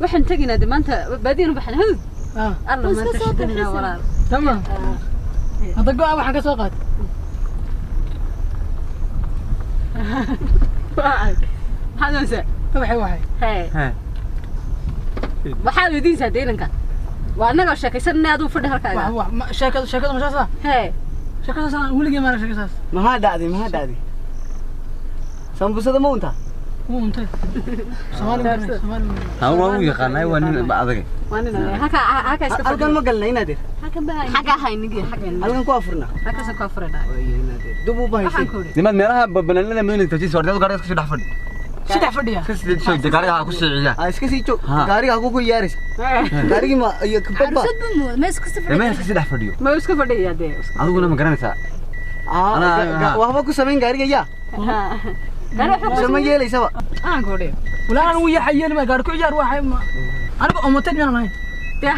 Waxaan teginaa de maanta baadiyan u baxna hawd. Alla maanta shidanina walaal. Tamam. Hadda go'a waxaan ka soo qaad. Maxaad doonaysaa? Waxay waxay. Hee. Waxaad weydiinaysaa deelanka. Waa annagoo sheekaysanay aduu fadhi halkaaga. Wax wax sheekadu sheekadu ma saasa? Hee. Sheekadu saasa weligay ma sheekadu saas. Maxaa dhacday? Maxaa dhacday? Sambusada ma unta? Wuu untay. Soomaali Soomaali. Ha waa u yaqaanay waa nin adag. Waa nin halka halka iska fadhi. Halkan ma galnay inaadir. Halkan baa xaga haynigi xaga. Halkan ku afurna. Halkaas ku afurna. Inaadir. Dub u Waxaan bahaysay. ku idhi. Nimaad meelaha banaanada madinada tawjiis wardeed gaariga iska sii dhex fadhi. Saddex fadhiya. Iska sii soo gaariga ha ku sii ciyaa. Ah, iska sii joog. Ha. Gaariga ha ku yaaraysa. Gaarigii ma iyo kubadba. Carusad buu mooday ma iska safar. Dama iska sii dhex fadhiyo. Ma iska fadhiyaa dee. Adiguna ma garanaysaa. Ah, waxba ku samayn gaariga yaa. Gaari waxa ku Sama yeelaysaba. aan ku idhi. Walaa uu yahay yeeli ma gaar ku ciyaar waxay aniga omatad miyaan ahayn.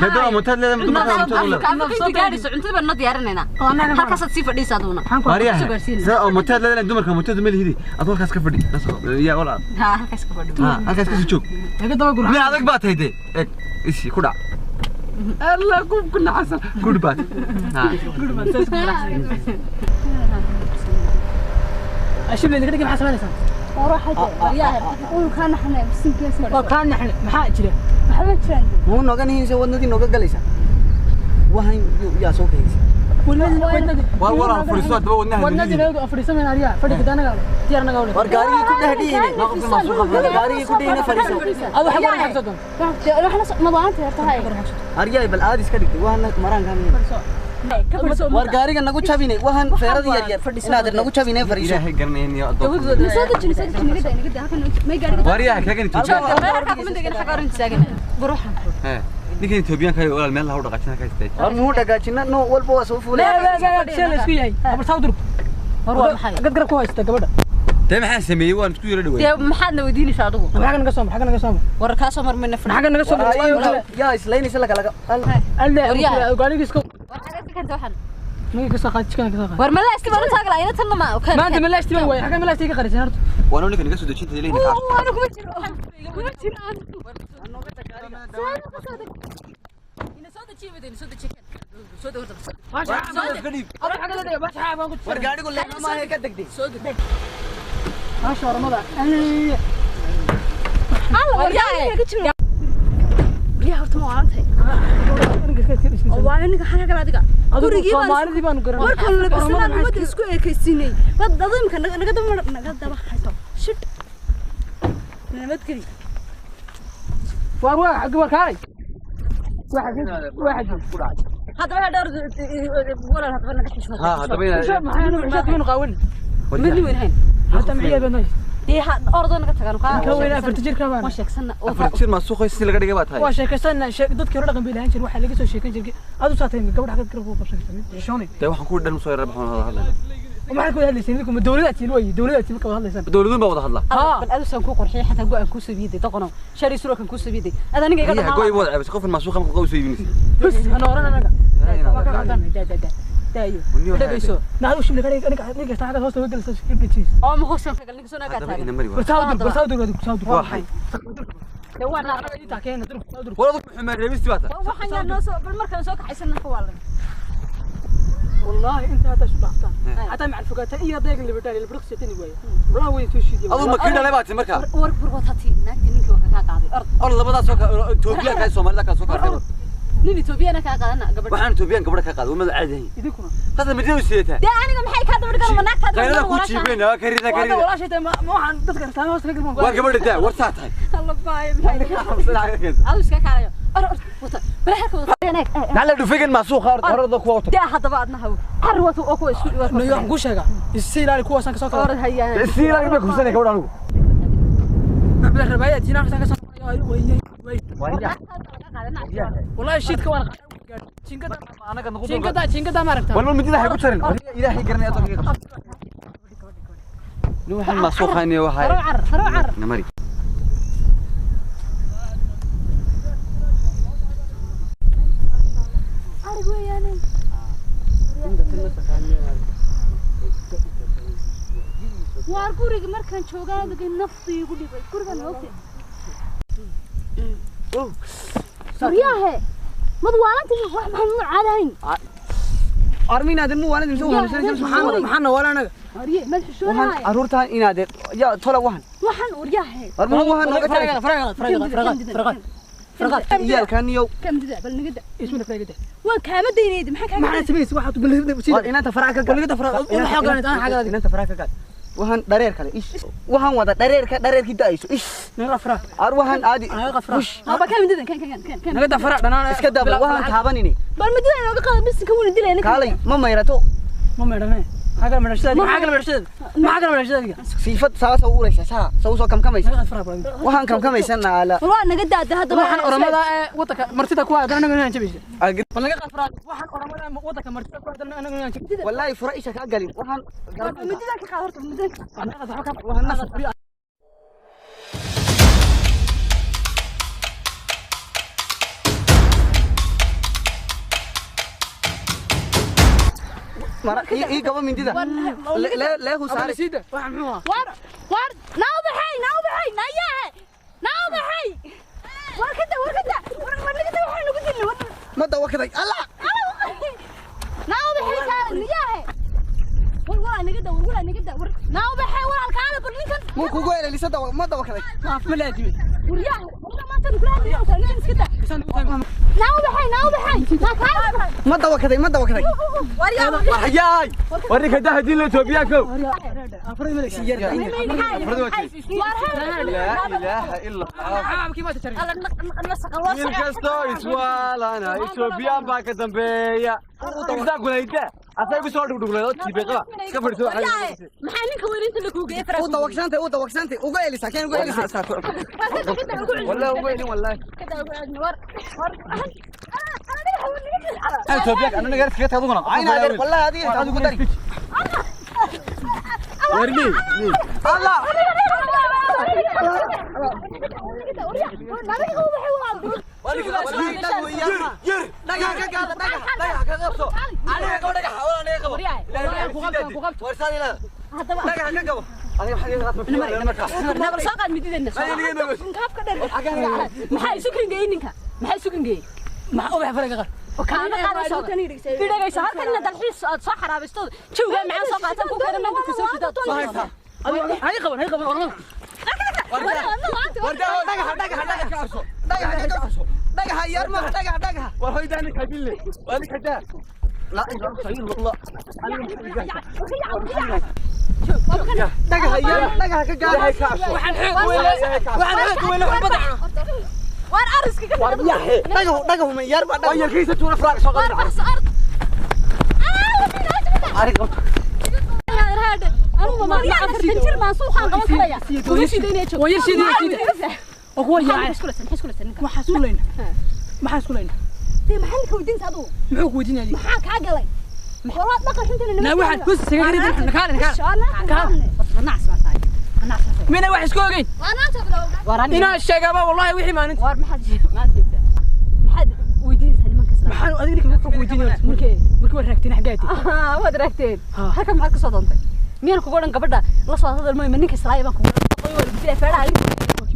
Hadda mutaad leedahay dumarka mutaad leedahay. Afka inta gaadhayso cuntada baan noo diyaarinaynaa. Oo annaga Halkaasaad sii fadhiisa aduguna. Maxaan ku Maria, soo gaarsiinaysa. sida oo mutaad leedahay dumarka mutaad ma lihidi. Aad halkaas ka fadhi. Ya walaal. Ha halkaas ka fadhi. Ha halkaas ka sii joog. Laga daba gurxan. Nin adag baa tahay de. Eeg isi ku dhac. Allah ku ku naxasan. Good bad. Ha. Ashib leeyahay kadib maxaa samaynaysaa? Uu kaa naxnay bisinkiisa. Waa kaa naxnay maxaa jira? Waxba jiraan. Muu nooga nihiinsa wadnadii nooga galaysa. Waxaan yaa soo kaxaysa. War walaal fadhiiso hadaba wadnaha. Wadnadii nooga fadhiisameen ariya fadhiga danaga diyaar naga wada. War gaarigii ku dhex dhihine. Gaarigii ku dhihine fadhiiso. Adu waxa waran xagso doon. Waxna madaanta tahay. Aryaay bal aad iska dhigtay. Waxaan maraan kaa Ka fadhiso. War gaariga nagu jabine. Waxaan feerada yar yar. Inaadir nagu jabine fadhiiso. Ilaahay garanayni adoon. Soo dejin soo dejin naga daa naga daa halkan may gaariga. Wariyaha kagan Itoobiya. Halkaa kuma degan xagga orange taagan. Buruxan. He. Ninkan Itoobiyaanka ay walaal meel la u dhaqaajina ka istaaj. War muu dhagaajina no walba waa soo fuulay. La isku yahay. Habar saw durug. War waa maxay? Gad garab ku haysta gabadha. Dee maxaan sameeyay waan isku yara dhaweeyay. Dee maxaadna weydiinaysaa adigu? Maxaa naga soo maxaa naga soo War kaa soo marmayna fadhi. maxaa naga soo Yaa islaynaysa la kala. Alle Waryaha. gaariga iska War xagga ka keentay waxan. Niga ka soo qaad jikada ka soo qaad. War ma la istimaan u taaglaa ina tanna ma. Maanta ma la istimaan waay xagga ma la istiga qarisan horta. Waan ninkan naga soo dejinta leeyahay ka. Ana kuma jiro. Kuma jiro. Ina soo dejiyo ina soo dejiyo. Soo deg horta. Xagga la dhiga baasha baan ku War gaarigu leema maaha ka degdeg. Soo deg. Baasha oramada. Alla war yaa. Yaa horta ma waantay. Waa ninka xagga kale adiga. Gurigii baan Soomaalidii baan garan. Markaan la bislaan umada isku eekaysiinay. Wad adimka naga daba naga daba hayso. Shit. Nabadgeli. Waar waa xagga war kaalay. Waxa Hadda waxa dhowr walaal hadaba naga xishmad. Ha hadaba ina. maxaa maxaa maxaa qaawin. Midni weyn hayn. Hata miciyaad baan hayst. Dee ha ordoo naga tagaan Ka weyn afarta jirka baan. Ma sheegsana. Afar jir ma suuqa si laga dhigay baa tahay. Waa sheekaysan dadkii hore dhaqan bay lahaan jireen waxaa laga soo sheekan jiray. Adu saatay gabadha xagga garab ku qabsan kartaa. Shoonay. Dee waxaan ku dhan soo yara baxaan wada hadlayna. Maxaad ku hadlaysaa idinku ma dawladaad tihiin way dawladaad tihiin marka wada hadlaysaan. Dawladun baa wada hadla. Bal adu saan ku qurxiyay xataa go'aan ku sabiiday doqono. Shari surkan ku sabiiday. Ada aniga iga Riyaha dhamaa. goy wada ceebis qofan ma suuqa ma qow soo iibinaysa. Bas ana oran anaga. Daayo. Wani waxay Dhagayso. Na adu shimli kale aniga aniga xagga hoosta uga galsa shibli. Oo ma hoosan ka galin soo naga Haddaba taagan. ina mari waa. Barsaw dur barsaw dur barsaw dur. Waa xay. Dee waa naa. Inta keena dur barsaw dur. War adigu xumaan reebisti baa tahay. Waxaan yaa noo soo bal markaan soo kaxaysana ka waalan. والله انت هذا شو بحثان حتى مع الفقاتة إيه ضيق اللي بدالي اللي برخصة تاني ويا والله وين توشي Adigu ma kii dhalay baa tahay marka. War war watati naagti ninkii waa ka qaaday. Ord. Or labadaas oo ka Itoobiya ka Soomaalida ka soo qaatay. Nin Itoobiyana ka qaadana gabadha. Waxaan Itoobiyaan gabadha ka qaaday wamada caadi ahayn. إذا Qasab madina u sidataa. Dee aniga maxay ka daba dhigan ma naagtaada Qaylada ku jiibeen waa ka rida ka والله rida. والله شيء ما ما عن تذكر سامي وصل قبل Waa gabadha daa war saa tahay. Alla baay maxay. Adu iska kaalayo. Or or wata. Bal halka wata. Nala dhufegan ma suuqa hor horada kuwa wata. Dee haddaba adna haw. Car wata oo kuwa isku dhiwa. نيو عم قوشة السيل على كوا سانك سوكا Orod hayaan. Si ilaa bay kubsanay gabadha anigu. بدل الرباية تينا سانك سوكا والله الشيت كوان شينكدا Anaga nagu شينكدا شينكدا ما ركتها Wal midida hay ku tarin. Ilaahay garanay adoon iga qabso. Nin waxaan ma suuqaynay waxay. Haro car, haro car. Namari. Arig weeyaan. Waar guriga markaan joogaa adiga naftu igu dhibay. Gurigan hoogtay. Waryaahe mad waalanti wax maxaan u caadahayn armi inaadeer mu waalan mise maxaan maxaan wala anaga warye mad waxaan xishoonaya caruurtaan inaadeer yaa tola waxan waxaan waryaahe war muxuu waxaan nooga faraga taray faraga faraga faraga faraga faraga ciyaalkan iyo kamdida bal nagada ismina faraga waan kaama daynayda maxaa kaaga maxaan sameeyay waxaad balada war inaanta faraha ka balada faraga una xaqan aan xaqan inaanta faraha ka gaad waxaan dhareer kale ish waxaan wada dhareerka dhareerkii da'ayso ish naga faraga ar waxaan aadi naga faraga aba kamdida kan kan kan kan naga faraga dhanaan iska daaba waxaan taabanini bal midida inooga qaada bisinka wuuna dilay kaalay ma mayrato ma meedhane xaqan meedhashada xaqan meedhashada xaqan meedhashada siifad saasa u uraysa saa saa usoo kamkamaysa naga faraga waxaan kamkamaysanaa ala war waa naga daada hadda waxaan oramada ee wadanka martida ku hadan anaga inaan jabisay bal naga qaad faraga waxaan oramada wadanka martida ku hadan anaga inaan jabisay wallaahi fura isha kaa galin waxaan midida ka qaad horta midida waxaan nafas mara ii gabo mindida leehu saare sida waxaan muxuu ahaa war war naa baxay naa baxay nayahe naa baxay war kada war kada war war naga da waxaan ugu dilnay war ma dawakaday allah naa baxay kaa nayahe war war naga da war war naga da war naa baxay war alkaala bar ninkan muu kugu elelisa dawa ma dawakaday ma ma laadimi war yaa war maanta kula hadlayo ninkan iska da naa baxay naa baxay naa kaala ma dawakaday ma dawakaday war yaa Waxyaay warninka dahadin la Itoobiyaankow laa ilaaha illa Allah wiil kastoo iswaalana Itoobiyaan baa ka dambeeya intaa gulayda asay ku soo dhugdhugleed oo tiibeeqa iska fadhiso maxaa ninka weerinta la kuugeeyay u dawaksantay u dawaksantay uga elisa keen uga elisa wallahi uga elin wallahi Itoobiyaanka anaga iskaga taaduguna ayna adeer wallahi adiga intaad ugu dari warni allah dhagax ka gaada dhagax dhagax ka qabso aniga qabo dhagax wala aniga qabo warsaad ilaa dhagax ka qabo aniga waxaan iga markaa nabar soo qaad midideenna maxaa isu kengeeyey ninka maxaa isu kengeeyey maxaa ubax faraga qaad kaama qaadayso dhigayso halkan ina dalxiis aad soo xaraabaysto jawga macaan soo qaatan ku keenan dadka soo shidaad hay qaban hay qaban oramada dhagax dhagax dhagax ka qabso dhagax ka qabso dhagax yar ma dhagax dhagax war hoyda ninka bille waa ninka daa laa ilaaha illa allah dhagax yar dhagax ka gaada waxaan xoog weyle waxaan xoog weyle wax badan war ariska ka war yahe dhagax dhagax ma yar ba war dhagax yarkiisa tuuna faraaq soo war qaad baxso ard ariga anugu ma afartan jir baan suuqaan qaban karaya kuma shidaynaya joog waa yar shiidaya shiida oo kuwa yaacay maxaa isku laysan maxaa isku laysan ninka waxaa isku layna maxaa isku layna dee maxaa ninka weydiinta adigu muxuu ku weydiinayay maxaa kaa galay walaa dhaqan xuntina naa waxaan hus isaga ridan kaale kaale kaale nacas baa tahay nacas baa tahay mina wax isku ogeyn inaa sheegaba wallahi wixii maalinta war maxaad maxaad sheegtaa maxaad weydiinaysaa nimanka isla maxaan adiga ninka muxuu ku weydiinayay markii markii waa raagteen xaggaati waad raagteen halkan maxaad ka soo doontay miyaan kugu odhan gabadha la soo hadal mooy ma ninka islaaya baan kugu odhan waa lagu dilay feeraha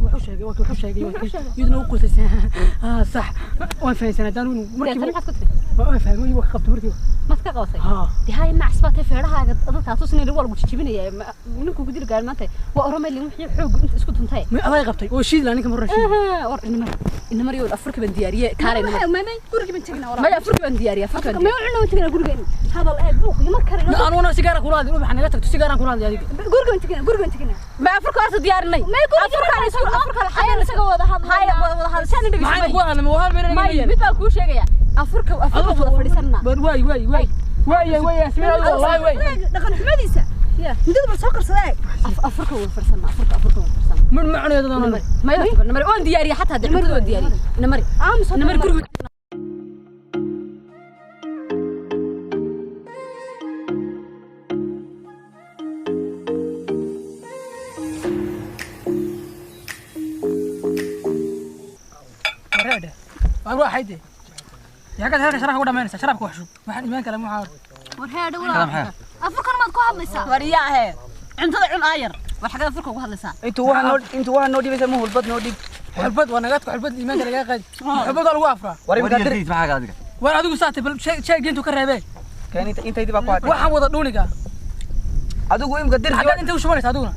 wuxuu sheegay waa wuxuu sheegay iyaduna u qosaysan ah sax waan fahansan hadaan markii maxaad ku tiri waan fahmay waa qabtay markii maad ka qabatay dee hay nacas baa tahay feerahaaga dadkaa tusnayna waa lagu jijibinayaa ninku ku dili gaari maanta waa oromaylin wixii xoog inta isku duntay ma aday qabtay oo shiid laa ninka marna shiid war inamar inamar yow afurka baan diyaariyey kaalay may may guriga baan tagnaa may afurka baan diyaariyey afurka may cunno tagnaa gurigeena hadal ee buuq iyo mar kale anuguna sigaara kula hadlay ubax naga tagto sigaaraan kula hadlay adiga guriga baan tagnaa guriga baan tagnaa ma afurka horta diyaarinay may guriga afurka xayaan isaga wada hadlay haya wada hadashaan dhegeyso maxaan ku hadlay ma hal meel may mid baan kuu sheegaya afurka afurka wada fadhiisana waay waay waay waay waay asmiin wallahi waay dhaqan xumadiisa mudada bal soo qarsaday afurka wada fadhiisana afurka afurka wada fadhiisana man ma cunayo dadaan may namar waan diyaariyey xataa dacmada waan diyaariyey namar aamus namar guriga waa xayde yaa ka halka sharax ugu dhameynaysa sharabka wax shub waxaan iimaan kale muxaa war heedha walaa afurkan maad ku hadlaysaa war yaa he cuntada cun aayar war xagada afurka ugu hadlaysaa intuu waxaa noo intuu waxaa noo dhibaysa ma hulbad noo dhib Xulbad waa nagaadka xulbad iimaanka lagaa qaadi. Xulbad waa lagu afraa. War imika dir maxaa adiga? War adigu saatay bal sheeg intuu ka reebay. Keen intaydii baa ku hadhay. Waxaan wada dhuuniga. Adigu imika dirki xaggaad intay u shubanaysa adiguna?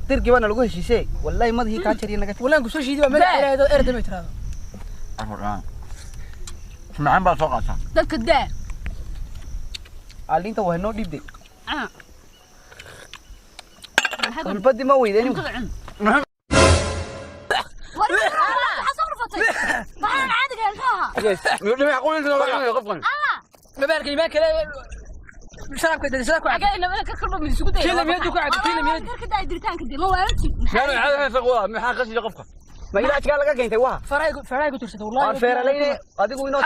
Dirki baana lagu heshiisay. Wallahi madihii kaa jariya naga. Wallahi ku soo shiidi waa meel xeeraaydo erda may tiraado. Macaan baa soo qaataa. Dadka daa. Alinta waa noo dhiibday. Xulbadii ma weydeen imika. Mabaarka iimaanka sharaabka sharaabka qofka ma ilaajkaa laga keentay waa farahay ku tirsatay wallahi. Waan feeralayne adigu inoo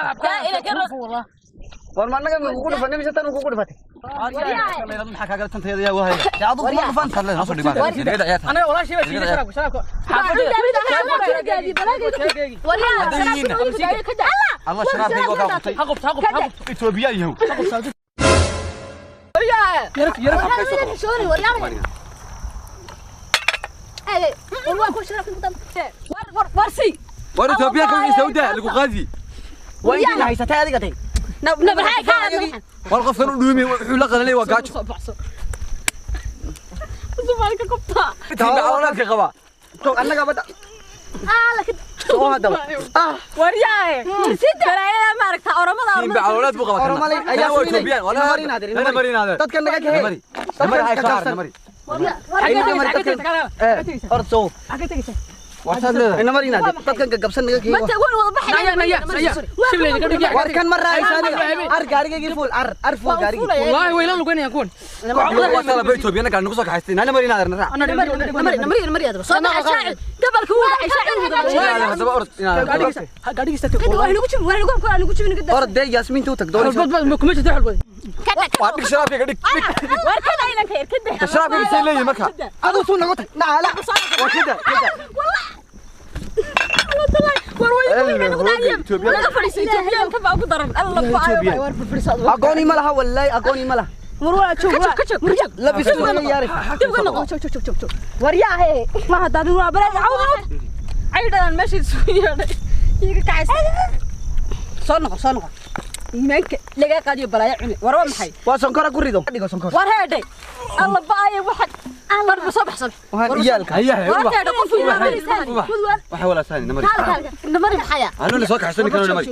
war ma annaga kugu dhufanay mise tan kugu dhufatay? Maxaa kaaga tantayada yaa wahaya? Yaa adigu kuma dhufan noo soo dhibaan. Anaga walaashii baa shiiday sharaabka sharaabka. Allah sharaabkayga waa kaa qabtay. Ha qubto ha qubto ha qubto. Itoobiyaan yahow. Yaraf yaraf. War Itoobiyaan ka wixiisa u daa lagu qaadi. Waa intii haysatay adiga tay. War qofkan u dhuumi wuxuu la qalanay waa gaajo. Caloolaadka qaba. Annaga bada. Soo hadaba. Tiimba caloolaad buu qabaa. Oromalay ayaa waa Itoobiyaan. Wala marinaade. Dadkan naga kaxee. Namari. Namari hay saar namari. Orod soo. Xagee tegaysaa? War saad leedahay. Ina marinaade dadkan gagabsan naga kaxee. War kan ma raacaysa adiga. Ar gaarigaygii fuul ar ar fuul gaarigii. Wallahi way la lugeynayaan kuwan. Waa sala bay Itoobiyaan gaar nagu soo kaxaystay. Nana marinaade na raac. Hadaba orod inaad. Gaadhigiisa tag. Orod dee Yaasmiinta u tag doonaysa. Xulbad ma kuma jirto xulbad. Waa dhig sharaabkayga dhig. Dhig. Sharaabkayga say leeyihiin marka. Adigu suu nagu tag. Naala. Waa kada kada. Aqooni ma laha wallahi aqooni ma laha. Labis ma yaari. Soo noqo soo noqo iimaanka laga qaadiyo balaayo cuni war waa maxay? Waa sonkora ku rido. Dhigo sonkor. War heedhay alla baaye waxa war soo baxsan. Waxaan iyaalka. Hayaha. War heedhay qof Ubax. Waxa wala saani namari. namari maxaya? Anu la soo kaxaysan karo namari.